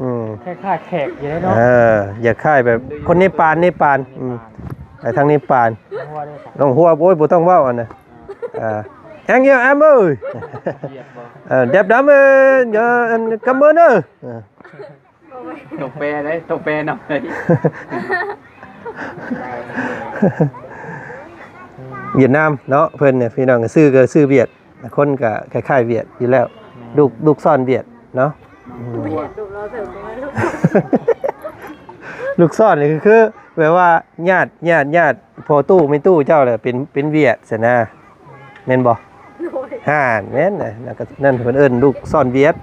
ອືມ ຄ້າຍໆແຂກຢູ່ເດ້ເນາະ. ເອີ ຢາກຄ້າຍແບບຄົນເນປານ ເນປານ ອືມ ໄປທາງເນປານ. ນ້ອງຫົວເດ້ ນ້ອງຫົວ ໂອ້ຍ ບໍ່ຕ້ອງເວົ້າອັນນະ. ອ່າ ແອງເອີ ແອມເອີຍ ເອີ ແດັບດຳເອີຍ ອັນ ກຳເມີເນີ. ເອີ ຕ້ອງແປເດ້ ຕ້ອງແປນຳເດ້. ຫວຽດນາມເນາະ ເພິ່ນນີ້ ພີ່ນ້ອງ ຊື່ກໍຊື່ຫວຽດ ຄົນກໍຄ້າຍໆຫວຽດຢູ່ແລ້ວ. ແມ່ນ ລູກ ລູກຊ້ອນຫວຽດເນາະ. ອືມ ລູກຊ້ອນນີ້ຄື ຄືແບບວ່າຍາດ ຍາດ ຍາດພໍ່ຕູ້ແມ່ຕູ້ເຈົ້າແຫຼະ ເປັນ ເປັນຫວຽດຊັ້ນນະ. ແມ່ນບໍ່? ໂດຍ ຫັ້ນແມ່ນນະ. ນັ້ນກໍ ນັ້ນເພິ່ນເອີ້ນລູກຊ້ອນຫວຽດ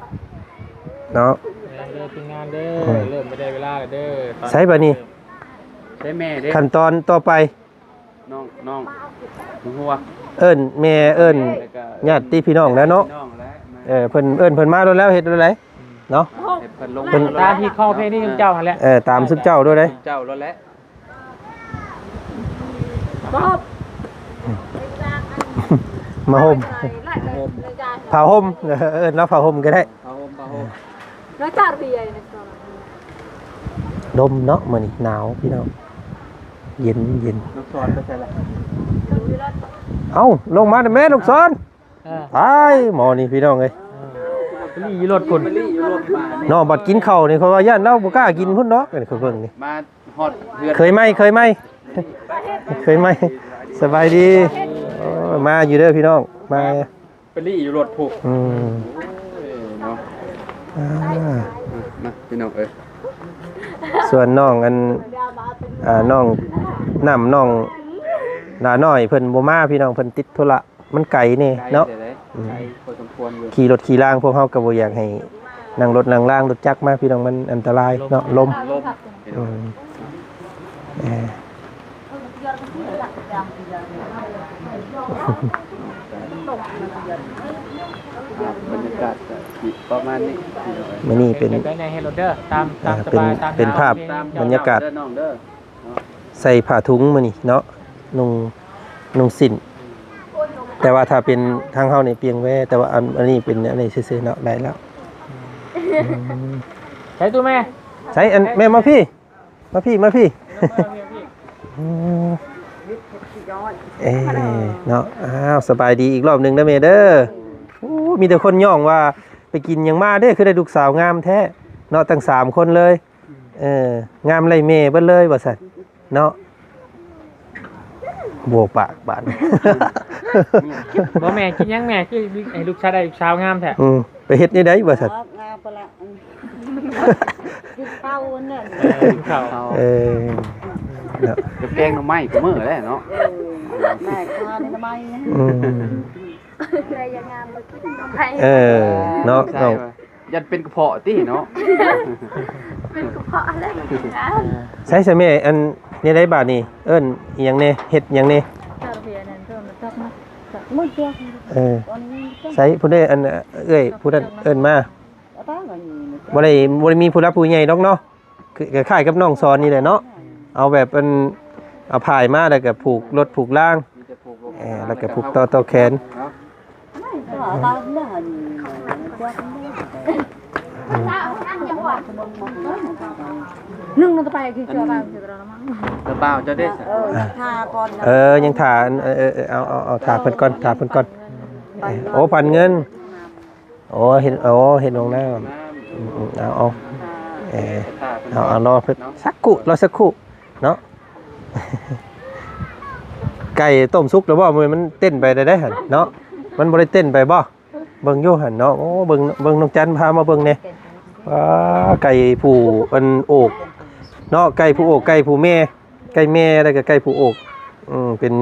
ເນາະ. ແມ່ນເດີທີມງານເດີ. ອືມ ເລີ່ມໄປໄດ້ເວລາແລ້ວເດີ. ໃສບາດນີ້? ໃສແມ່ເດ້? ຂັ້ນຕອນຕໍ່ໄປ ນ້ອງ ນ້ອງຫົວ ເອີ້ນແມ່ ເອີ້ນຍາດຕິພີ່ນ້ອງແລ້ວເນາະ. ເອີ ເພິ່ນເອີ້ນເພິ່ນມາໂລດແລ້ວ ເຮັດໂລດໃດເນາະ. ເພິ່ນລົງ ເພິ່ນຕາມທີ່ຂໍເພງນີ້ເຈົ້າຫັ້ນແຫຼະ. ເອີ ຕາມຊຸມເຈົ້າໂລດໃດ ເຈົ້າໂລດແຫຼະ. ມາຫົ່ມ ຜ້າຫົ່ມ ເອີ້ນວ່າຜ້າຫົ່ມກໍໄດ້. ຜ້າຫົ່ມ ຜ້າຫົ່ມ ດມເນາະ ມື້ນີ້ໜາວພີ່ນ້ອງ ເຢັນ ເຢັນ. ລູກສອນໄປໃສລະ? ເອົ້າ ລົງມາແມ່ລູກສອນ. ເອີ ຕາຍໝໍນີ້ພີ່ນ້ອງເອີຍ. ເອີ ໄປລີ້ຢູ່ລົດພຸ້ນ ໄປລີ້ຢູ່ລົດມາເນາະ. ບັດກິນເຂົ້ານີ້ ຂ້ອຍວ່າຢ້ານລາວບໍ່ກ້າກິນພຸ້ນດອກ. ເອີ ຂ້ອຍເບິ່ງນີ້ ມາຮອດເຮືອນ ເຄີຍໃໝ່ ເຄີຍໃໝ່ ເຄີຍໃໝ່. ສະບາຍດີ. ໂອ້ ມາຢູ່ເດີພີ່ນ້ອງ ມາ ໄປລີ້ຢູ່ລົດພຸ້ນ. ອືມ ໂອ້ຍເນາະ. ອ່າ ມາພີ່ນ້ອງເອີຍ. ສ່ວນນ້ອງອັນ ອ່າ ນ້ອງນ້ຳ ນ້ອງຫຼ້ານ້ອຍ ເພິ່ນບໍ່ມາພີ່ນ້ອງ ເພິ່ນຕິດທຸລະ ມັນໄກແດ່ເນາະ. ໄກເດ້ ອືມ ໄກພໍສົມຄວນຢູ່. ຂີ່ລົດຂີ່ລາງ ພວກເຮົາກໍບໍ່ຢາກໃຫ້ນັ່ງລົດນັ່ງລາງ ລົດຈັກມາພີ່ນ້ອງ ມັນອັນຕະລາຍເນາະ ລົມ ລົມ. ອືມ ເອີ ບັນຍາກາດກໍຊິປະມານນີ້. ມື້ນີ້ເປັນ ເປັນໄປໃນເຮັດໂລດເດີ ຕາມ ຕາມສະບາຍ ເປັນ ຕາມ ເປັນພາບ ຕາມ ບັນຍາກາດ ເດີນ້ອງເດີ. ໃສ່ຜ້າຖົງມື້ນີ້ເນາະ ນຸ່ງ ນຸ່ງສິ້ນ. ແຕ່ວ່າຖ້າເປັນທາງເຮົານີ້ປ່ຽງແວ່ ແຕ່ວ່າອັນ ອັນນີ້ເປັນອັນນີ້ຊື່ໆເນາະ ໄດ້ແລ້ວ. ອືມ ໃສ່ຕູ້ແມ່ ໃສ່ອັນ ແມ່ມາພີ້ ມາພີ້ ມາພີ້. ອືມ ເອີເນາະ. ອ້າວ ສະບາຍດີອີກລອບໜຶ່ງເດີແມ່ເດີ. ໂອ້ ມີແຕ່ຄົນຍ້ອງວ່າໄປກິນຫຍັງມາເດ້ ຄືໄດ້ລູກສາວງາມແທ້ເນາະ ຕັ້ງສາມຄົນເລີຍ. ເອີ ງາມໄລ່ແມ່ເບິດເລີຍວ່າຊັ້ນເນາະ. ບໍ່ປາກບາດ. ບໍ່ແມ່ ກິນຫຍັງແມ່ ຄືໃຫ້ລູກຊາຍໄດ້ສາວງາມແທ້? ອືມ ໄປເຮັດແນວໃດວ່າຊັ້ນ? ງາມປະລະ ກິນເຂົ້ານັ້ນ. ເອີ ກິນເຂົ້າ. ເອີ ເນາະ ແກງໜໍ່ໄມ້ກໍມື້ແລ້ວເນາະ. ເອີ ແມ່ກາໜໍ່ໄມ້. ອືມ ເອີ ເນາະ ໃຊ່ ນ້ອງ ຢ້ານເປັນກະເພາະຕິເນາະ. ເປັນກະເພາະແລ້ວ. ໃສ່ຊະແມ່ ອັນນີ້ໄດ້ບາດນີ້ ເອີ້ນອີ່ຫຍັງແດ່ ເຮັດຫຍັງແດ່? ເອີ ໃສ່ຜູ້ໃດ ອັນເອື້ອຍຜູ້ນັ້ນເອີ້ນມາ. ບໍ່ໄດ້ ບໍ່ໄດ້ມີຜູ້ຫຼັກຜູ້ໃຫຍ່ດອກເນາະ. ຄືຄ້າຍໆກັບນ້ອງສອນນີ້ແຫຼະເນາະ ເອົາແບບອັນ ເອົາພາຍມາ ແລ້ວກໍຜູກລົດຜູກລາງ ເອີ ແລ້ວກໍຜູກຕໍ່ ຕໍ່ແຂນ. ໜຶ່ງນະໄປຄືເຈົ້າ ເຈົ້າເຈົ້າເຈົ້າ ເອີ ຍັງຖ້າກ່ອນນະ ເອີ ຍັງຖ້າ ເອີ ເອີ ເອົາ ເອົາ ເອົາ ຖ້າເພິ່ນກ່ອນ ຖ້າເພິ່ນກ່ອນ. ໂອ້ ປັນເງິນ. ໂອ້ ເຫັນ ໂອ້ ເຫັນຫ້ອງນ້ຳ. ອືມ ເອົາ ເອົາ ເອີ ເອົາ ເອົາ ລໍເພິ່ນສັກຄູ່ ລໍສັກຄູ່ເນາະ. ໄກ່ຕົ້ມສຸກແລ້ວບໍ່? ມັນເຕັ້ນໄປໄດ້ຫັ້ນເນາະ ມັນບໍ່ໄດ້ເຕັ້ນໄປບໍ່? ເບິ່ງຢູ່ຫັ້ນເນາະ. ໂອ້ ເບິ່ງ ເບິ່ງນ້ອງຈັນພາມາເບິ່ງແດ່. ວ້າ ໄກ່ຜູ້ອັນໂອກເນາະ ໄກ່ຜູ້ໂອກ ໄກ່ຜູ້ແມ່. ໄກ່ແມ່ ແລ້ວກໍໄກ່ຜູ້ໂອກ ອືມ ເປັນ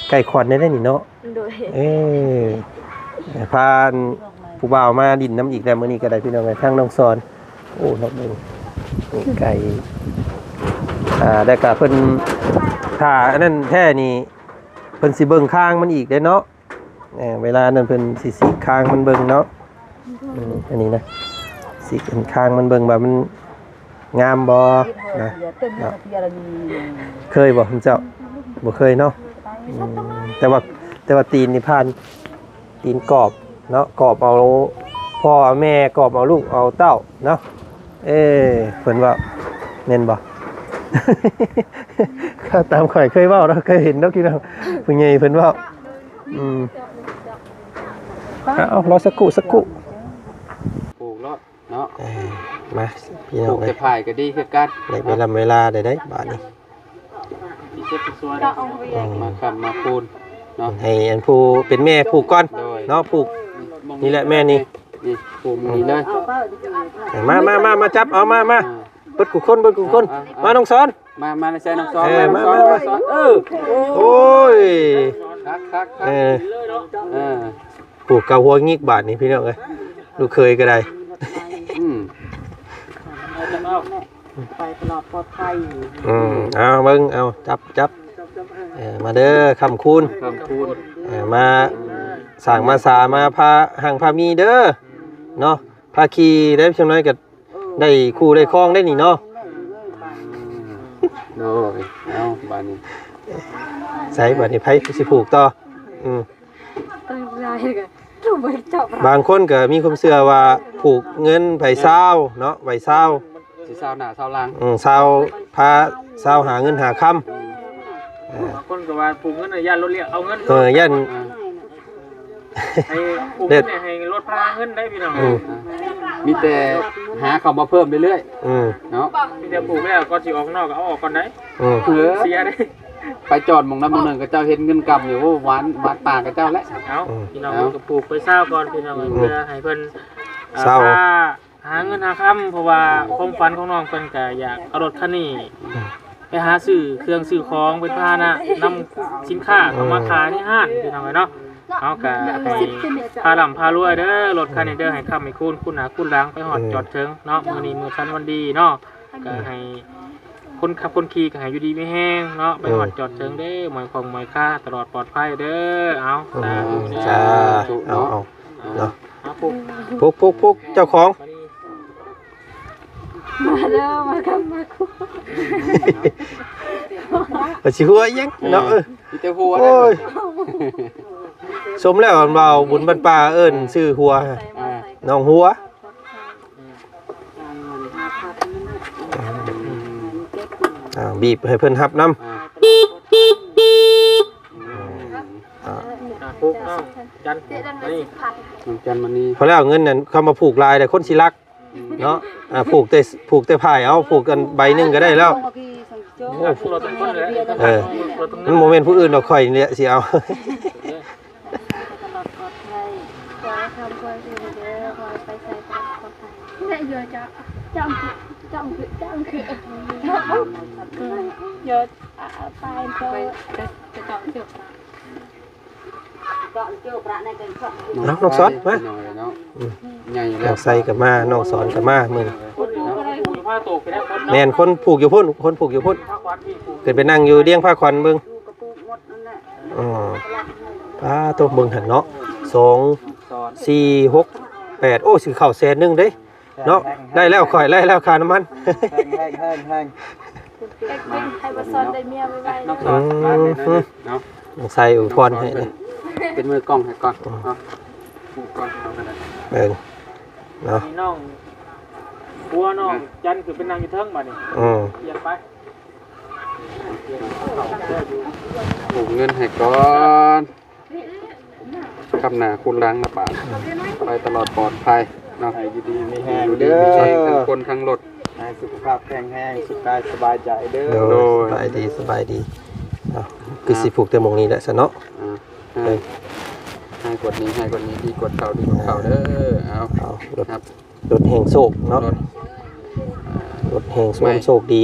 ໄກ່ຂວັນໄດ້ນີ້ເນາະ. ໂດຍ ເອີ ພາຜູ້ບ່າວມາຫຼິ້ນນຳອີກແລ້ວ ມື້ນີ້ກໍໄດ້ ພີ່ນ້ອງເອີຍ ທາງນ້ອງສອນ. ໂອ້ ເນາະ ເບິ່ງ ນີ້ໄກ່ ອ່າ ແລ້ວກໍເພິ່ນ ຖ້າອັນນັ້ນແທ້ນີ້ ເພິ່ນຊິເບິ່ງຄາງມັນອີກເດ້ເນາະ. ເອີ ເວລານັ້ນເພິ່ນຊິສີກຄາງມັນເບິ່ງເນາະ. ອືມ ອັນນີ້ນະ ສີກຄາງມັນເບິ່ງວ່າມັນງາມບໍ່ນະ. ເນາະ ເຄີຍບໍ່ເຈົ້າ? ບໍ່ເຄີຍເນາະ. ອືມ ແຕ່ວ່າ ແຕ່ວ່າຕີນນີ້ຜ່ານ ຕີນກອບເນາະ ກອບເອົາພໍ່ເອົາແມ່ ກອບເອົາລູກເອົາເຕົ້າເນາະ. ເອີ ເພິ່ນເວົ້າແມ່ນບໍ່? ຂ້າຕາມຂ້ອຍເຄີຍເວົ້າເນາະ ເຄີຍເຫັນເນາະ ພີ່ນ້ອງ ຜູ້ໃຫຍ່ເພິ່ນເວົ້າ. ອືມ ເອົາ ລໍສັກຄູ່ ສັກຄູ່ ປູກໂລດເນາະ. ເອີ ມາ ພີ່ນ້ອງເອີຍ ປູກແຕ່ພາຍກໍດີຄືກັນ ໄດ້ເວລາເວລາໄດ້ໄດ໋ບາດນີ້. ອືມ ມາຄ້ຳມາຄູນເນາະ ໃຫ້ອັນຜູ້ເປັນແມ່ຜູກກ່ອນ ໂດຍ ເນາະ ຜູກ ນີ້ແຫຼະແມ່ນີ້ ນີ້ຜູກນີ້ເລີຍ. ມາ ມາ ມາ ມາຈັບ ເອົາ ມາ ມາ ອ່າ ເບິດກູ່ຄົນ ເບິດກູ່ຄົນ ອ່າ ມາ ນ້ອງສອນ ມາ ມາແຊນ້ອງສອນ ເອີ ມາ ມາ ມາ ນ້ອງສອນ ເອີ ໂອ້ຍ ຄັກໆໆ ເອີ ເອີ ຜູກເກົາຫົວຫງິກບາດນີ້ ພີ່ນ້ອງເອີຍ ລູກເຂີຍກໍໄດ້. ອືມ ໄປຕະຫຼອດປອດໄພ. ອືມ ເອົາເບິ່ງ ເອົາ ຈັບ ຈັບ ເອີ ມາເດີ ຄ້ຳຄູນ ຄ້ຳຄູນ ເອີ ມາສ້າງມາສາ ມາພາຮັ່ງພາມີເດີເນາະ ພາຂີ່ໄດ້ ຈັກໜ້ອຍກໍໄດ້ຄູ່ໄດ້ຄອງໄດ້ນີ້ເນາະ. ໂດຍ ເອົາ ບາດນີ້ ໃສບາດນີ້ ໃຜຊິຜູກຕໍ່? ອືມ ບາງຄົນກໍມີຄວາມເຊື່ອວ່າຜູກເງິນໃບຊາວເນາະ ໃບຊາວ ຊິຊາວໜ້າຊາວຫຼັງ ອືມ ຊາວ ພາຊາວຫາເງິນຫາຄຳ. ບາງຄົນກໍວ່າຜູກເງິນ ຢ້ານລົດລ້ຽວເອົາເງິນ ເອີ ຢ້ານ ອ່າ ໃຫ້ຜູກເງິນໃຫ້ລົດພາເງິນໄດ້ພີ່ນ້ອງ. ອືມ ມີແຕ່ຫາເຂົ້າມາເພີ່ມເລື້ອຍໆ ອືມ ເນາະ ມີແຕ່ຜູກແລ້ວກ່ອນຊິອອກນອກກໍເອົາອອກກ່ອນໄດ໋. ອືມ ເສຍເດ້ ໄປຈອດໝ່ອງໃດໝ່ອງໜຶ່ງ ເຂົາເຈົ້າເຫັນເງິນກຳຢູ່ ໂອ້ ຫວານ ຫວານຕາເຂົາເຈົ້າແຫຼະ. ເອົາ ອືມ ພີ່ນ້ອງ ເອົາ ກໍຜູກໄປຊາວກ່ອນພີ່ນ້ອງ ອືມ ເພື່ອໃຫ້ເພິ່ນ ອ່າ ຊາວ ພາຫາເງິນຫາຄຳ ເພາະວ່າຄວາມຝັນຂອງນ້ອງເພິ່ນກໍຢາກເອົາລົດຄັນນີ້ ອືມ ໄປຫາຊື້ເຄື່ອງຊື້ຂອງ ເປັນພາຫະນະນຳສິນຄ້າເຂົ້າມາຂາຍໃນຮ້ານ ອືມ ພີ່ນ້ອງເອີຍເນາະ. ເຮົາກໍໃຫ້ພາລ່ຳພາລວຍເດີ ລົດຄັນນີ້ເດີ ໃຫ້ຄ້ຳໃຫ້ຄູນ ຄູນໜ້າຄູນຫຼັງ ໄປຮອດ ເອີ ຈອດເຖິງເນາະ. ມື້ນີ້ມື້ສັນວັນດີເນາະ ກໍໃຫ້ ຄົນຂັບຄົນຂີ່ກໍໃຫ້ຢູ່ດີມີແຮງເນາະ ໄປຮອດ ອືມ ຈອດເຖິງເດີ ໝອຍຂອງໝອຍຄາຕະຫຼອດປອດໄພເດີ. ເອົາ ອືມ ສາທຸເນາະ ເອົາ ເອົາເນາະ ຜູກ ຜູກ ຜູກ ເຈົ້າຂອງ ມາເດີ ມາຄຳມາຄູ ກໍຊິຫົວອີ່ຫຍັງເນາະ. ເອີ ເອີ ມີແຕ່ຫົວ ໂອ້ຍ ສົມແລ້ວອັນວ່າບຸນບັນປ່າເອີ້ນ ອືມ ຊື່ຫົວ ອ່າ ນ້ອງຫົວ. ອ່າ ບີບໃຫ້ເພິ່ນຮັບນຳ. ອ່າ ອ່າ ອ່າ ປຸກນ້ອງຈັນມະນີ ນ້ອງຈັນມະນີ. ພໍແລ້ວເງິນນັ້ນ ຄຳວ່າຜູກຫຼາຍແລ້ວຄົນຊິລັກເນາະ. ອ່າ ຜູກແຕ່ ຜູກແຕ່ພາຍເອົາ ຜູກກັນໃບໜຶ່ງກໍໄດ້ແລ້ວ. ໂອ້ ເອີ ມັນບໍ່ແມ່ນຜູ້ອື່ນດອກ ຂ້ອຍນີ້ແຫຼະຊິເອົາ. ຕະຫຼອດປອດໄພ ຂໍໃຫ້ຄຳຄວນຊື່ເດີ ຂໍໃຫ້ໄປໃສຕະຫຼອດປອດໄພ. ແມ່ເຍາະຈະ ຈຳ ຈຳຄື ຈຳຄື ເຍາະ ອາ ອາ ປາຍໂຕ ຈະ ຈະເຈາະເຊືອກ ເຈາະເຈາະປະໃນເປັນເນາະ. ນ້ອງສອນ ມາ ນ້ອງໃສກໍມາ ນ້ອງສອນກໍມາມື້ນີ້. ແມ່ນ ຄົນຜູກຢູ່ພຸ້ນ ຄົນຜູກຢູ່ພຸ້ນ ຂຶ້ນໄປນັ່ງຢູ່ດຽງພາຂວັນເບິ່ງ. ອືມ ປາໂຕ ເບິ່ງຫັ້ນເນາະ ສອງ ສີ່ ຫົກ ແປດ ໂອ້ ຊິເຂົ້າແສນໜຶ່ງເດ້ເນາະ. ໄດ້ແລ້ວຂ້ອຍ ໄດ້ແລ້ວຄ່ານ້ຳມັນ. ແຮງໆໆ ໃຫ້ບໍ່ຊອນໄດ້ເມຍໄວໆ ນ້ອງສອນ ອືມ ມາເນາະ ນ້ອງໃສອວຍພອນໃຫ້ເນາະ. ເປັນມືກ້ອງໃຫ້ກ່ອນເນາະ ຜູ້ກ່ອນເອົາກໍໄດ້ ເບິ່ງເນາະ. ນ້ອງ ຜົວນ້ອງຈັນຂຶ້ນໄປນັ່ງຢູ່ເທິງບາດນີ້. ອືມ ປ່ຽນໄປ ຜູກເງິນໃຫ້ກ່ອນ ຄ້ຳໜ້າຄູນຫຼັງລະບາດ ໄປຕະຫຼອດປອດໄພເນາະ. ໃຫ້ຢູ່ດີມີແຮງເດີ ທັງຄົນທັງລົດ ໃຫ້ສຸຂະພາບແຂງແຮງ ສຸກກາຍສະບາຍໃຈເດີ. ໂດຍ ໂດຍ ສະບາຍດີ ສະບາຍດີ. ເອົ້າ ຄືຊິຜູກແຕ່ໝ່ອງນີ້ແຫຼະຊະເນາະ. ອ່າ ເອີ ໃຫ້ກວ່ານີ້ ໃຫ້ກວ່ານີ້ ດີກວ່າເກົ່າ ດີກວ່າເກົ່າເດີ. ເອົາ ເອົາ ລົດ ລົດແຫ່ງໂຊກເນາະ ລົດ ລົດແຫ່ງໂຊກ ໂຊກດີ.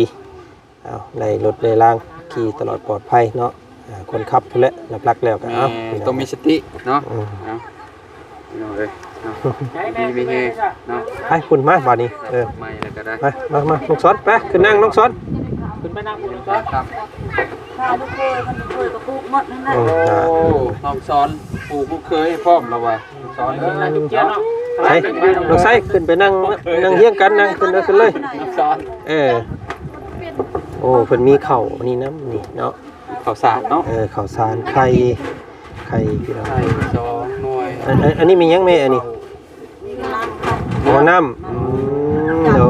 ເອົາ ໄດ້ລົດໄດ້ລາງ ຂີ່ຕະຫຼອດປອດໄພເນາະ. ອ່າ ຄົນຂັບພຸ້ນແຫຼະ ຫຼັກໆແລ້ວກໍ ເອົາ ຕ້ອງມີສະຕິເນາະ. ອືມ ເອົາ ພີ່ນ້ອງເອີຍເນາະ ດີມີແຮງເນາະ. ໄປພຸ້ນມາບາດນີ້. ເອີ ໃໝ່ແລ້ວກໍໄດ້ ມາ ມາ ມາ ນ້ອງສອນ ໄປ ຂຶ້ນນັ່ງນ້ອງສອນ ຂຶ້ນໄປນັ່ງພຸ້ນນ້ອງສອນ. ພາລູກເຂີຍ ມັນລູກເຂີຍກໍຜູກໝົດນັ້ນແຫຼະ. ອືມ ໂອ້ ນ້ອງສອນຜູກລູກເຂີຍໃຫ້ພ້ອມລະວ່າ. ສອນ ເອີ ໃສ່ ນ້ອງໃສ່ ຂຶ້ນໄປນັ່ງ ນັ່ງຮຽງກັນ ນັ່ງ ຂຶ້ນເລີຍ ຂຶ້ນເລີຍ ສອນ. ເອີ ໂອ້ ເພິ່ນມີເຂົ້າອັນນີ້ນຳນີ້ເນາະ ເຂົ້າສານເນາະ. ເອີ ເຂົ້າສານ ໄຂ່ ໄຂ່ ພີ່ນ້ອງ ໄຂ່ສອງໜ່ວຍ. ອັນ ອັນ ອັນນີ້ມີຫຍັງແມ່ ອັນນີ້? ໝໍ້ນ້ຳ. ອືມ ໂດ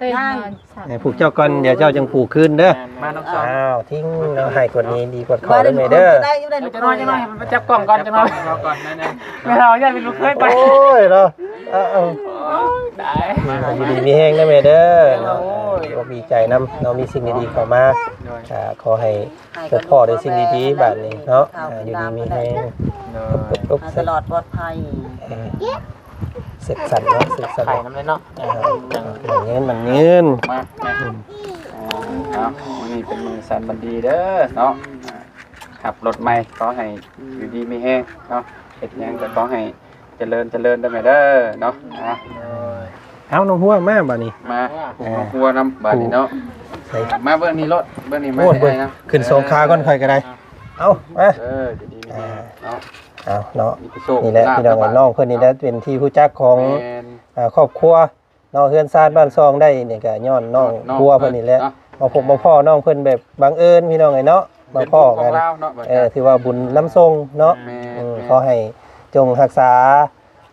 ເຕັ້ນ ຍັງ ນອນສັກ ໃຫ້ຜູກເຈົ້າກ່ອນ ດຽວເຈົ້າຈັ່ງຜູກຄືນເດີ. ມານ້ອງສາວ ອ້າວ ທິງເນາະ ໃຫ້ກວ່ານີ້ດີກວ່າເຂົາເດີແມ່ເດີ. ເຈົ້ານ້ອຍ ເຈົ້ານ້ອຍ ມາຈັບກ້ອງກ່ອນ ເຈົ້ານ້ອຍ ເອົາກ່ອນ ແນ່ໆ ແມ່ເຖົ້າຢ້ານເປັນລູກເຂີຍໄປ. ໂອ້ຍເນາະ ເອີໆ ໂອ້ຍ ຕາຍ ມາ ຢູ່ດີມີແຮງເດີແມ່ເດີ. ໂອ້ຍ ດີອົກດີໃຈນຳເນາະ ມີສິ່ງດີໆເຂົ້າມາ. ໂດຍ ກໍຂໍໃຫ້ ພົບພໍ້ແຕ່ສິ່ງດີໆບາດນີ້ເນາະ. ອ່າ ຢູ່ດີມີແຮງ ໂດຍ ຕະຫຼອດປອດໄພ. ເອີ ເສັກສັນເນາະ ເສັກສັນ ໄຂ່ນຳເລີຍເນາະ. ອ່າ ເງິນມັນເງິນ ມາ ອືມ ອ່າ ເອົາ ມື້ນີ້ເປັນມື້ສັນວັນດີເດີເນາະ. ອ່າ ຂັບລົດໃໝ່ ຂໍໃຫ້ຢູ່ດີມີແຮງເນາະ ເຮັດຫຍັງກໍຂໍໃຫ້ ຈະເລີນ ຈະເລີນເດີແມ່ເດີເນາະ. ອ່າ ເອົາ ນ້ອງຫົວມາບາດນີ້ ມາ ເອີ ນ້ອງຫົວນຳບາດນີ້ເນາະ. ໃສ່ ມາເບິ່ງນີ້ໂລດ ເບິ່ງນີ້ມາ. ໂອ້ຍ ໃຫ້ນະ ຂຶ້ນສອງຂາກ່ອນ ຂ້ອຍກໍໄດ້. ເອີ ເອົາ ມາ ເອີ ດີໆ ອ່າ ເນາະ ເອົາເນາະ. ນີ້ແຫຼະພີ່ນ້ອງເອີຍ ນ້ອງເພິ່ນນີ້ແຫຼະເປັນທີ່ຮູ້ຈັກຂອງ ແມ່ນ ອ່າ ຄອບຄົວ ເນາະ ເຮືອນຊານບ້ານຊ່ອງໄດ້ນີ້ກໍຍ້ອນນ້ອງ ນ້ອງຫົວເພິ່ນນີ້ແຫຼະ ເນາະ ມາພົບມາພໍ້ນ້ອງເພິ່ນແບບບັງເອີນພີ່ນ້ອງເອີຍເນາະ ມາພໍ້ກັນ. ເອີ ຖືວ່າບຸນນຳສົ່ງເນາະ. ແມ່ນ ອືມ ແມ່ນ ຂໍໃຫ້ຈົ່ງຮັກສາ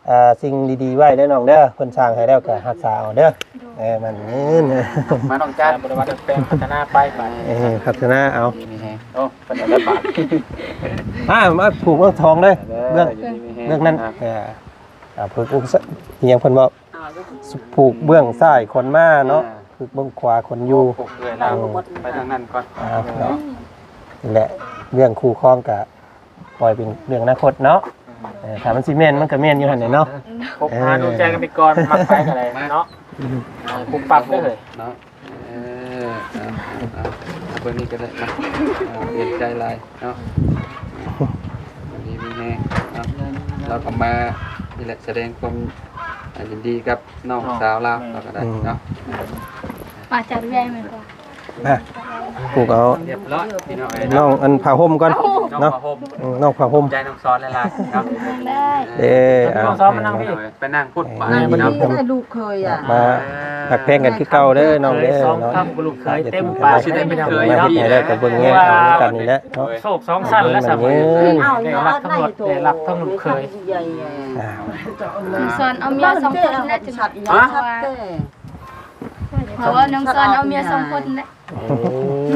ເອີ ສິ່ງດີໆໄວ້ເດີນ້ອງເດີ ເພິ່ນສ້າງໃຫ້ແລ້ວກໍຮັກສາເອົາເດີ. ເອີ ມັນ ມານ້ອງຈານ ບໍ່ໄດ້ວ່າດັດແປງ ພັດທະນາໄປ ໄປ ເອີ ພັດທະນາເອົາ. ໂອ້ ເພິ່ນເອົາໄດ້ບາດ ອ່າ ມາຜູກເບື້ອງທອງເດີ ເບື້ອງ ເບື້ອງນັ້ນ. ອ່າ ຜູກ ອີຫຍັງເພິ່ນເວົ້າ ຜູກເບື້ອງຊ້າຍຂວັນມາເນາະ ຜູກເບື້ອງຂວາຂວັນຢູ່. ໂອ້ ຜູກເອື້ອຍລາວ ເອີ ໄປທາງນັ້ນກ່ອນ. ອ່າ ເນາະ ນີ້ແຫຼະ ເລື່ອງຄູ່ຄອງກະປ່ອຍເປັນເລື່ອງອະນາຄົດເນາະ. ເອີ ຖ້າມັນຊິແມ່ນມັນກະແມ່ນຢູ່ຫັ້ນແຫຼະເນາະ. ຄົບຫາດູໃຈກັນໄປກ່ອນ ມັກໃຜກະໄດ້ເນາະ ປຸບປັບເດີເນາະ. ເອີ ເອົາ ເອົາ ເອົາ ເບິ່ງນີ້ກໍໄດ້ມາ ເອົາ ເປັນໃຈຫຼາຍເນາະ ຢູ່ດີມີແຮງເນາະ. ລາວກໍມານີ້ແຫຼະ ສະແດງຄວາມ ອ່າ ຍິນດີກັບນ້ອງສາວລາວ ເຮົາກໍໄດ້ເນາະ. ມາຈາກເຮືອນແມ່ນບໍ່ ມາຜູກເອົາ ຮຽບຮ້ອຍພີ່ນ້ອງເອີຍ ນ້ອງອັນຜ້າຫົ່ມກ່ອນເນາະ. ອືມ ນ້ອງຜ້າຫົ່ມ ໃຈນ້ອງສອນຫຼາຍໆເນາະ. ເດ້ ນ້ອງສອນມານັ່ງພີ້ ໄປນັ່ງພຸ້ນບາດນີ້ເນາະ. ລູກເຂີຍ ມາຮັກແພງກັນຄືເກົ່າເດີນ້ອງເດີ. ສອງຄຳກັບລູກເຂີຍເຕັມປາກ ຊິໄດ້ເປັນເຂີຍເນາະ ໃຫ້ໄດ້ກໍເບິ່ງແຍງເອົາກັນນີ້ແຫຼະເນາະ. ໂຊກສອງຊັ້ນແລ້ວສະເໝີ ໄດ້ຮັບທັງລົດ ໄດ້ຮັບທັງລູກເຂີຍ. ນ້ອງສອນເອົາເມຍສອງຄົນແຫຼະ ຈຶ່ງ ເພາະວ່ານ້ອງສອນເອົາເມຍສອງຄົນແຫຼະ.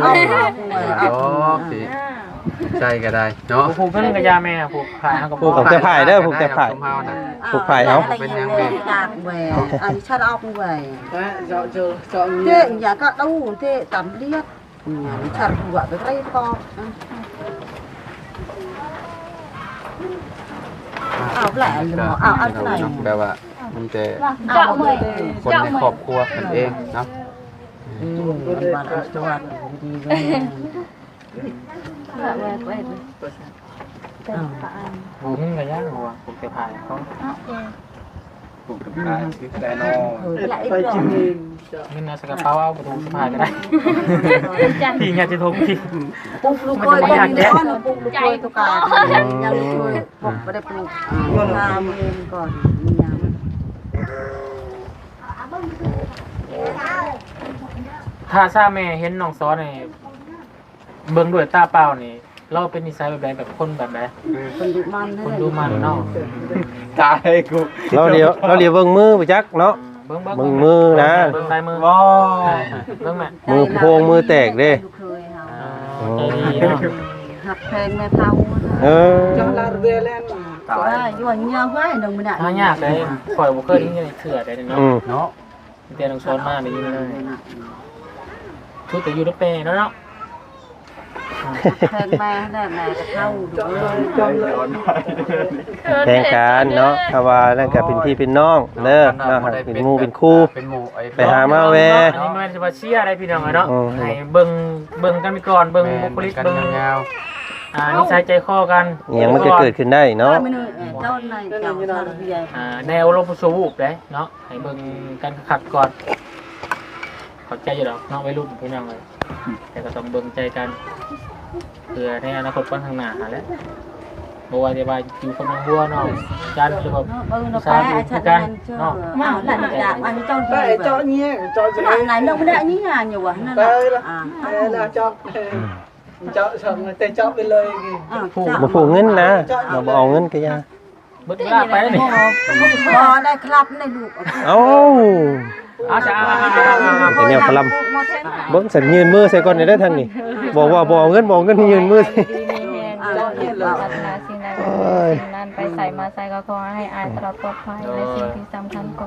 ໂອ້ ໂອເຄ ໃສ່ກໍໄດ້ເນາະ. ຜູກເງິນກໍຢ່າແມ່ ຜູກຜ້າກໍບໍ່ ຜູກແຕ່ຜ້າເດີ ຜູກແຕ່ຜ້າ ຜູກຜ້າເອົາ. ເປັນຫຍັງແມ່ ຕາກແຫວະ ອັນນີ້ສັດອອກແຫວະ ເຕະຢ່າກະຕູ້ ເຕະຕຳລຽດ ສັດຫົວໄປໄປປອກ. ເອົາແຫຼະ ເອົາອັນໄໝ່ ແບບວ່າມີແຕ່ຄົນໃນຄອບຄົວກັນເອງເນາະ. ອືມ ອັນບາດອັນສະຫວັດ ດີເວີຍ. ອືມ ຜູກກໍຍາກ ຜູກແຕ່ຜ້າເຂົາ ຜູກແຕ່ຜ້າ ແຕ່ນອ ເງິນເອົາໃສ່ກະເປົາ ເອົາໄປຖົງສະພາຍກໍໄດ້ ທີ່ຍາດຊິຖົງທີ່ ປຸກລູກເຂີຍ ປຸກລູກເຂີຍ ຕົວກາ ຍັງລູກເຂີຍ ບໍ່ໄດ້ປຸກ ອ່າ ຖາມເງິນກ່ອນ ມີຫຍັງ ຖ້າຊາແມ່ເຫັນນ້ອງສອນນີ້ ເບິ່ງດ້ວຍຕາເປົ່ານີ້ ລາວເປັນນິໄສແບບໃດ? ແບບຄົນແບບໃດ? ເອີ ຄົນດຸໝັ່ນ ຄົນດຸໝັ່ນເນາະ. ຕາຍກູ ລາວຫຼຽວ ລາວຫຼຽວເບິ່ງມືບໍ່ຈັກເນາະ. ເບິ່ງ ເບິ່ງ ເບິ່ງມືນະ ເບິ່ງລາຍມື ເບິ່ງແມ່ ມືໂພງມືແຕກເດ້. ອໍ ໃຈດີເນາະ ຮັກແພງແມ່ເຖົ້າ. ເອີ ເຈົ້າລາວເວແລນ ຕາຍ ຢູ່ເງືອໄວ້ນ້ອງມື້ນະ ຫາຍາກເດ້ ຂ້ອຍບໍ່ເຄີຍໄດ້ຍິນເທື່ອເດ້ເນາະ. ອືມ ເນາະ ແຕ່ນ້ອງສອນມາໄດ້ຍິນເລີຍ ຊຸດແຕ່ຢູ່ນຳແມ່ເນາະ ເນາະ. ແພງແມ່ແນ່ ແມ່ກໍເຖົ້າຢູ່ເດີ ແພງກັນເນາະ ຖ້າວ່ານັ້ນກໍເປັນພີ່ເປັນນ້ອງເດີເນາະ ເປັນໝູ່ເປັນຄູ່ ເປັນໝູ່ ໄປຫາມາແວ່ ອັນນີ້ແມ່ນຊິວ່າເຊຍໄດ໋ພີ່ນ້ອງເອີຍເນາະ. ອືມ ໃຫ້ເບິ່ງ ເບິ່ງກັນໄປກ່ອນ ເບິ່ງບຸກຄະລິກ ເບິ່ງຍາວໆ ອ່າ ນິໄສໃຈຄໍກັນ ອີ່ຫຍັງມັນກໍເກີດຂຶ້ນໄດ້ເນາະ. ອ່າ ແນວລົມປະຊຸວູບເດ້ເນາະ ໃຫ້ເບິ່ງກັນຄັກໆກ່ອນ. ເຂົ້າໃຈຢູ່ດອກເນາະ ໄວລຸ້ນພີ່ນ້ອງເອີຍ ແຕ່ກໍຕ້ອງເບິ່ງໃຈກັນ ເພື່ອໃນອະນາຄົດວັນຂ້າງໜ້າຫັ້ນແຫຼະ. ບໍ່ວ່າແຕ່ວ່າຢູ່ກັບນ້ອງບົວ ນ້ອງຈັນ ຫຼືວ່າ ເນາະ ເບິ່ງເນາະ ສາວຢູ່ຄືກັນເນາະ. ເອົາລະ ຈາກອັນເຈົ້າ ເຈາະນີ້ ເຈາະ ຫຼາຍເລື່ອງບໍ່ໄດ້ອັນນີ້ງານຢູ່ວ່ານັ້ນ ເອີ ລະ ອ່າ ເອີ ລະ ເຈາະ ເຈາະ ແຕ່ເຈາະໄປເລີຍ ອ່າ ບໍ່ຜູ້ເງິນນະ ເຮົາບໍ່ເອົາເງິນກໍຢ່າ ເບິດເວລາໄປແລ້ວນີ້ ບໍ່ໄດ້ຄັບໃນລູກ. ເອົ້າ ເອົາຊະ ເປັນແນວຄະລຳ ເບິ່ງຊັ້ນ ຍື່ນມືໃສ່ກ່ອນໄດ້ທາງນີ້ ບອກວ່າບໍ່ເອົາເງິນ ບໍ່ເອົາເງິນ ຍື່ນມືໃສ່ ຢູ່ດີມີແຮງ ປາດຖະໜາສິ່ງໃດ ໂອ້ຍ ສິ່ງນັ້ນ ໄປໃສມາໃສກໍຂໍໃຫ້ອ້າຍຕະຫຼອດປອດໄພ ແລະ ສິ່ງທີ່ສຳຄັນກໍ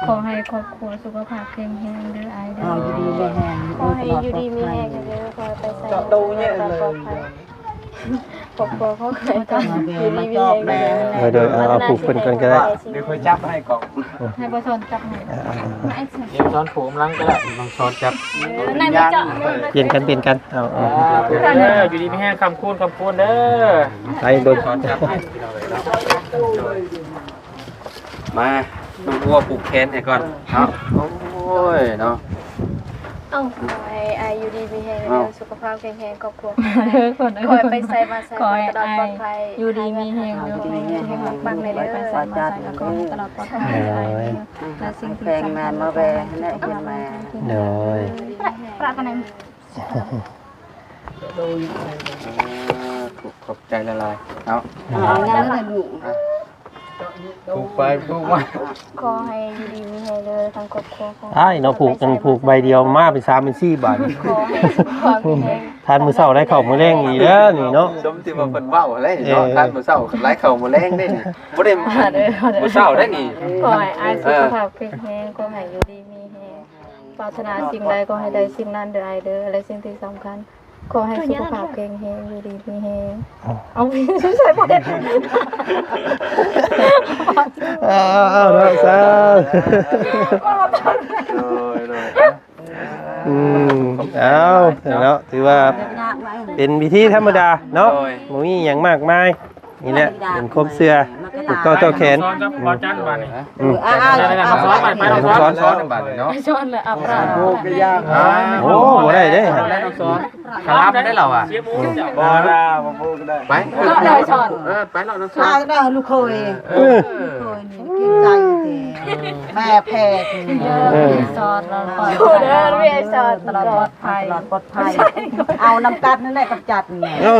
ຂໍໃຫ້ຄອບຄົວສຸຂະພາບແຂງແຮງເດີອ້າຍເດີ ຂໍໃຫ້ຢູ່ດີມີແຮງເດີ ຂໍໃຫ້ໄປໃສມາໃສຕະຫຼອດປອດໄພ. ຄອບຄົວຂອງຂ້ອຍກໍຢູ່ດີມີແຮງເດີ ເອີ ໂດຍ ເອົາ ເອົາ ຜູກເພິ່ນກ່ອນກໍໄດ້ ດຽວຂ້ອຍຈັບໃຫ້ກ່ອນ ໃຫ້ບໍ່ສອນຈັບໃຫ້ ອ່າ ດຽວສອນຜູກກຳລັງກໍໄດ້ ນ້ອງສອນຈັບ ເອີ ນັ້ນຈະ ປ່ຽນກັນ ປ່ຽນກັນ ເອົາ ເອົາ ເອີ ຢູ່ດີມີແຮງ ຄ້ຳຄູນ ຄ້ຳຄູນເດີ ໄປເບິ່ງ ສອນຈັບໃຫ້ ມາ ລູກວັວຜູກແຂນໃຫ້ກ່ອນເນາະ ໂອ້ຍເນາະ ເອົາ ຂໍໃຫ້ອ້າຍຢູ່ດີມີແຮງເດີ ສຸຂະພາບແຂງແຮງ ຄອບຄົວ ຂໍໃຫ້ໄປໃສມາໃສ ຂໍໃຫ້ຕະຫຼອດປອດໄພ ຢູ່ດີມີແຮງເດີ ຂໍໃຫ້ສຸຂະພາບແຂງແຮງ ໄປໃສມາໃສກໍຂໍໃຫ້ຕະຫຼອດປອດໄພເດີ ແລະ ສິ່ງທີ່ສຳຄັນ ໂດຍ ປະຕະນາ ຂອບໃຈຫຼາຍໆເນາະ ເອົາຫຍັງນັ້ນລະລູກ ຜູກໄປຜູກມາ ຂໍໃຫ້ຢູ່ດີມີແຮງເດີ ທັງຄອບຄົວຂອງ ອ້າຍເນາະ ຜູກ ອັນຜູກໃບດຽວມາເປັນສາມເປັນສີ່ບາດ ຂໍໃຫ້ສຸຂະພາບແຂງແຮງ ທານມື້ເຊົ້າໄດ້ເຂົ້າມື້ແລງອີກເດີນີ້ເນາະ ສົມທີ່ວ່າເພິ່ນເວົ້າຫັ້ນແຫຼະເນາະ ເອີ ທານມື້ເຊົ້າໄດ້ເຂົ້າມື້ແລງເດ້ນີ້ ບໍ່ໄດ້ ເອີ ມື້ເຊົ້າໄດ້ນີ້ ຂໍໃຫ້ອ້າຍສຸຂະພາບແຂງແຮງ ຂໍໃຫ້ຢູ່ດີມີແຮງ ປາດຖະໜາສິ່ງໃດຂໍໃຫ້ໄດ້ສິ່ງນັ້ນເດີອ້າຍເດີ ແລະ ສິ່ງທີ່ສຳຄັນ ຂໍໃຫ້ສຸຂະພາບແຂງແຮງ ຢູ່ດີມີແຮງ ເອົາ ໃສ່ບໍ່ໄດ້ ເອົາ ເອົາ ເນາະ ສາທຸ ໂດຍ ໂດຍ ອືມ ເອົາ ເນາະ ຖືວ່າເປັນພິທີທຳມະດາເນາະ ໂດຍ ບໍ່ມີຫຍັງມາກມາຍ ນີ້ແຫຼະ ເປັນຄວາມເຊື່ອ ຜູກຕໍ່ເຈົ້າແຂນ ອືມ ເອີ ເອົາ ເອົາ ເອົາ ສອນ ສອນ ສອນ ບາດນີ້ເນາະ ສອນແລ້ວ ອາບນ້ຳ ໂອ້ ບໍ່ໄດ້ເດ້ ສອນ ຄະລຳໄດ້ລາວອະ ບໍ່ລະ ບໍ່ໄດ້ ໄປ ເນາະ ໄດ້ສອນ ເອີ ໄປເນາະ ສອນ ໄດ້ລູກເຂີຍ ເອີ ລູກເຂີຍນີ້ເກງໃຈແທ້ ແມ່ແພ້ ເອີ ສອນ ເອີ ສອນ ຕະຫຼອດປອດໄພ ຕະຫຼອດປອດໄພ ເອົານຳກັນນັ້ນແຫຼະ ກຳຈັດນີ້ ເອີ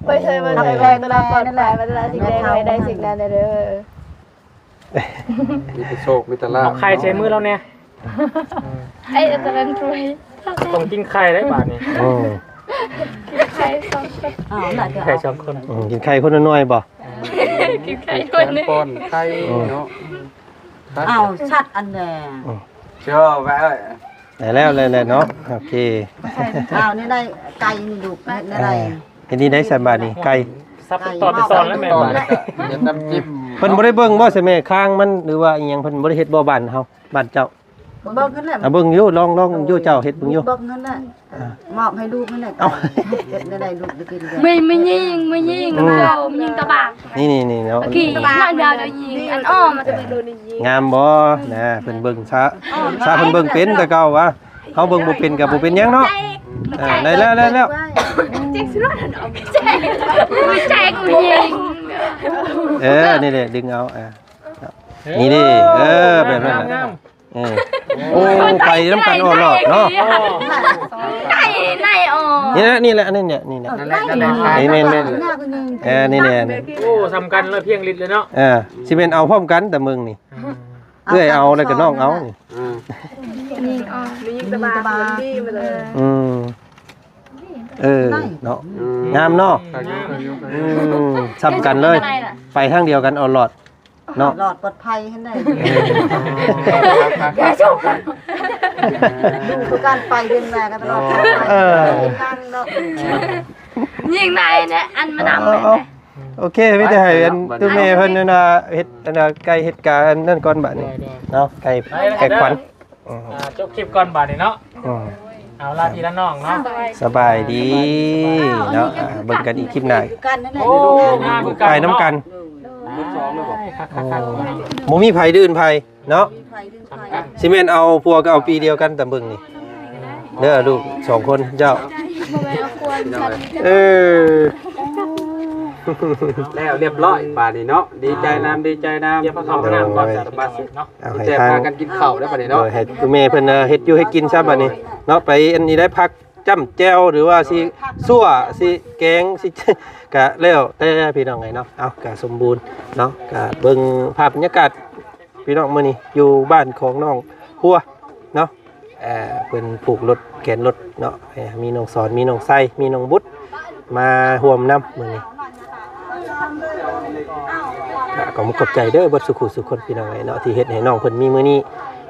ໄປໃສມາໃສ ຕະຫຼອດປອດໄພ ປາດຖະໜາສິ່ງໃດ ຂໍໃຫ້ໄດ້ສິ່ງນັ້ນເດີ ມີແຕ່ໂຊກ ມີແຕ່ລາບ ເອົາໄຂ່ໃສ່ມືລາວແດ່ ໄອ້ຕະເວັນຖ້ວຍ ຕ້ອງກິນໄຂ່ໄດ້ບາດນີ້ ໂອ້ ກິນໄຂ່ສອງຄົນ ເອົາລະ ກິນໄຂ່ສອງຄົນ ອືມ ກິນໄຂ່ຄົນລະໜ່ວຍບໍ່ ກິນໄຂ່ຄົນໜຶ່ງ ປ້ອນໄຂ່ເນາະ ເອົາສັດອັນແດ່ ອືມ ເຈົ້າໄປເອີຍ ໄດ້ແລ້ວ ໄດ້ແລ້ວເນາະ ໂອເຄ ເອົາ ນີ້ໄດ້ໄກ່ນີ້ລູກ ເຮັດແນວໃດ ເຮັດນີ້ໄດ້ສະບາດນີ້ ໄກ່ ສັບຕອນໄປສອນແລ້ວແມ່ ເຮັດນ້ຳຈິ້ມ ເພິ່ນບໍ່ໄດ້ເບິ່ງບໍ່ ໃສ່ແມ່ ຄາງມັນ ຫຼືວ່າອີ່ຫຍັງ ເພິ່ນບໍ່ໄດ້ເຮັດບໍ່ ບ້ານເຮົາ ບ້ານເຈົ້າ ເບິ່ງຫັ້ນແຫຼະ ອ່າ ເບິ່ງຢູ່ ລອງ ລອງຢູ່ ເຈົ້າເຮັດເບິ່ງຢູ່ ເບິ່ງຫັ້ນແຫຼະ ອ່າ ມອບໃຫ້ລູກຫັ້ນແຫຼະ ເອົາ ເຮັດແນວໃດລູກໄດ້ກິນ ແມ່ ແມ່ຍິງ ແມ່ຍິງ ອືມ ເຈົ້າ ແມ່ຍິງຕາບາກ ນີ້ໆໆເນາະ ໂອເຄ ງາມບໍ່ນະ ເພິ່ນເບິ່ງຊະ ຊະເພິ່ນເບິ່ງເປັນແຕ່ເກົ່າວະ ເຮົາເບິ່ງບໍ່ເປັນກໍບໍ່ເປັນຫຍັງເນາະ ເອີ ໄດ້ແລ້ວ ໄດ້ແລ້ວ ແຈກແມ່ຍິງ ເອີ ນີ້ແຫຼະ ດຶງເອົາ ອ່າ ນີ້ເດ້ ເອີ ແບບນັ້ນແຫຼະ ງາມໆ ເອີ ໂອ້ ໄປນຳກັນ ໂອ້ ລອດເນາະ ໄດ້ ໄດ້ ອໍ ນີ້ແຫຼະ ນີ້ແຫຼະ ອັນນີ້ແຫຼະ ນີ້ແຫຼະ ນັ້ນແຫຼະ ນັ້ນແຫຼະ ນີ້ແມ່ນໆ ເອີ ນີ້ແຫຼະ ໂອ້ ສ່ຳກັນເລີຍ ພຽງລິດເລີຍເນາະ ເອີ ຊິແມ່ນເອົາພ້ອມກັນ ແຕ່ເບິ່ງນີ້ ອືມ ເອື້ອຍເອົາ ແລ້ວກໍນ້ອງເອົານີ້ ອືມ ຍິງອອກ ຍິງຕະບາ ອືມ ເອີ ເນາະ ອືມ ງາມເນາະ ອືມ ສ່ຳກັນເລີຍ ໄປທາງດຽວກັນ ເອົາລອດ ເນາະ ລອດປອດໄພຫັ້ນໄດ໋ ຢູ່ຄືກັນໄປເດີນມາກັນຕະຫຼອດ ເອີ ຍິງໄດ້ເນາະ ຍິງໄດ້ແດ່ ອັນມານຳ ເອີ ໂອເຄ ມີແຕ່ໃຫ້ອັນ ໄປເນາະ ຕູ້ແມ່ເພິ່ນນັ້ນນະ ເຮັດອັນນະ ໄກ່ເຮັດກາອັນນັ້ນກ່ອນບາດນີ້ ໄດ້ ໄດ້ ເນາະ ໄກ່ ໄດ້ ໄກ່ຂວັນ ອືມ ອ່າ ຈົບຄລິບກ່ອນບາດນີ້ເນາະ ອືມ ເອົາ ລາພີ່ລານ້ອງເນາະ ສະບາຍດີ ສະບາຍດີ ເນາະ ອ່າ ເບິ່ງກັນອີກຄລິບໜ້າ ໂອ້ ງາມຄືກັນ ໄປນຳກັນ ເນາະ ຄັກໆໆ ບໍ່ມີໃຜດື້ນໃຜເນາະ ຊິແມ່ນເອົາຜົວກໍເອົາປີດຽວກັນ ຕາມເບິ່ງນີ້ ເດີລູກສອງຄົນເຈົ້າ ເອີ ແລ້ວລຽບຮ້ອຍບາດນີ້ເນາະ ດີໃຈນຳ ດີໃຈນຳ ເກັບເອົາເຂົ້າມານຳກ່ອນ ສະບາຍເນາະ ເອົາ ມີແຕ່ພາກັນກິນເຂົ້າແລ້ວບາດນີ້ເນາະ ໂດຍ ໃຫ້ແມ່ເພິ່ນເຮັດຢູ່ເຮັດກິນຊະບາດນີ້ເນາະ ໄປອັນນີ້ໄດ້ ຜັກຈ້ຳແຈ່ວ ຫຼືວ່າຊິຊົ່ວ ຊິແກງ ຊິ ກະແລ້ວແຕ່ພີ່ນ້ອງເອີຍເນາະ ເອົາ ກະສົມບູນເນາະ ກະເບິ່ງພາບບັນຍາກາດ ພີ່ນ້ອງ ມື້ນີ້ຢູ່ບ້ານຂອງນ້ອງພົວເນາະ ເອີ ເພິ່ນຜູກລົດແຂນລົດເນາະ ເອີ ມີນ້ອງສອນ ມີນ້ອງໄຊ ມີນ້ອງບຸດ ມາຮ່ວມນຳມື້ນີ້. ກະຂອບອົກຂອບໃຈເດີ ເບິດສູ່ຄູ່ສູ່ຄົນພີ່ນ້ອງເອີຍເນາະ ທີ່ເຮັດໃຫ້ນ້ອງເພິ່ນມີມື້ນີ້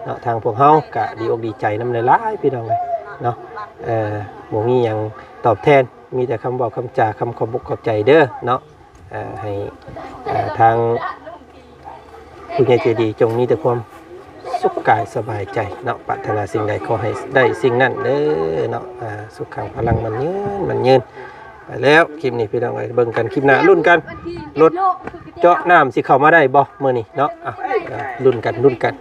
ເນາະ. ທາງພວກເຮົາກະດີອົກດີໃຈນຳຫຼາຍໆ ພີ່ນ້ອງເອີຍເນາະ ເອີ ບໍ່ມີຫຍັງຕອບແທນ ມີແຕ່ຄຳເວົ້າຄຳຈາ ຄຳຂອບອົກຂອບໃຈເດີເນາະ ເອີ ໃຫ້ ເອີ ທາງຜູ້ໃຫຍ່ໃຈດີຈົ່ງມີແຕ່ຄວາມສຸກກາຍສະບາຍໃຈເນາະ ປາດຖະໜາສິ່ງໃດຂໍໃຫ້ໄດ້ສິ່ງນັ້ນເດີເນາະ ເອີ ສຸຂັງພະລັງ ໝັ້ນຍືນ ໝັ້ນຍືນ. ໄປແລ້ວ ຄລິບນີ້ພີ່ນ້ອງເອີຍ ເບິ່ງກັນຄລິບໜ້າ ລຸ້ນກັນ ລົດເຈາະນ້ຳຊິເຂົ້າມາໄດ້ບໍ່ມື້ນີ້ເນາະ ເອົາ ເອົາ ລຸ້ນກັນ ລຸ້ນກັນ.